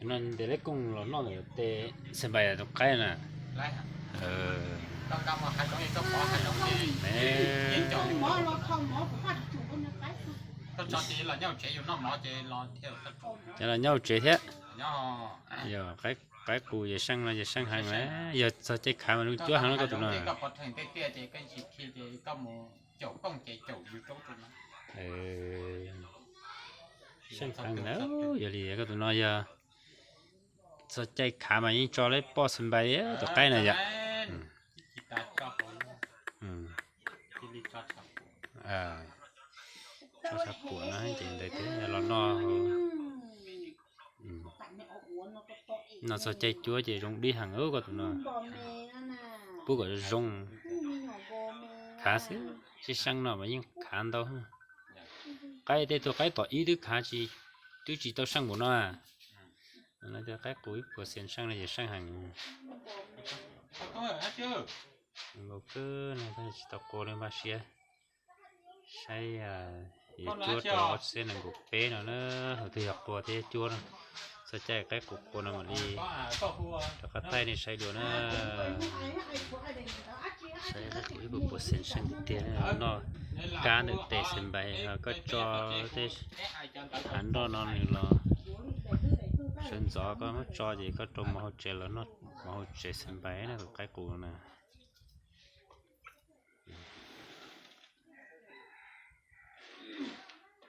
Tus no ntes leb kooj los noj ntawm tes xas npais tus qaib na. Ces los nyob tsev thiab. Yog qaib qus yawg seej no yawg seej heev na, yog txog caij khav mas zoo cuab heev koj tus no. Seej heev na, yog li koj tus no yog txog caij khav mas yeej tso leb poj xas npais tus qaib na yom. Tso tshav puam no ces ntawd thiab los noj. Noj txog caij cuab ces zoo dib heev koj tus no. Pub kom zoo khav xwb, tsis seej no mas yeej khav ntau. Qaib tej tug qaib tom ib twb khav tsis, twb tsis tau seej npaum no. Qaib qus ib puas xees seej no ces seej heev. Nkaus kawg no tsis tau qua li, npaj siab saib yuav cuab rau ob txhiab nees nkaum peb no na, tus twg yog qua thiab cuab no. Txog caij qaib qus qua no mam li rov qab thaij nej saib dua na. Saib qaib qus ib puas puas xees seej tiag tiag, noj kab ntawm tes xas npais, koj tso tej hav nroj no nws los sawv ntxov, koj muab tso ces koj rau mov hauv tsev los noj mov hauv tsev xas npais na, tus qaib qus na.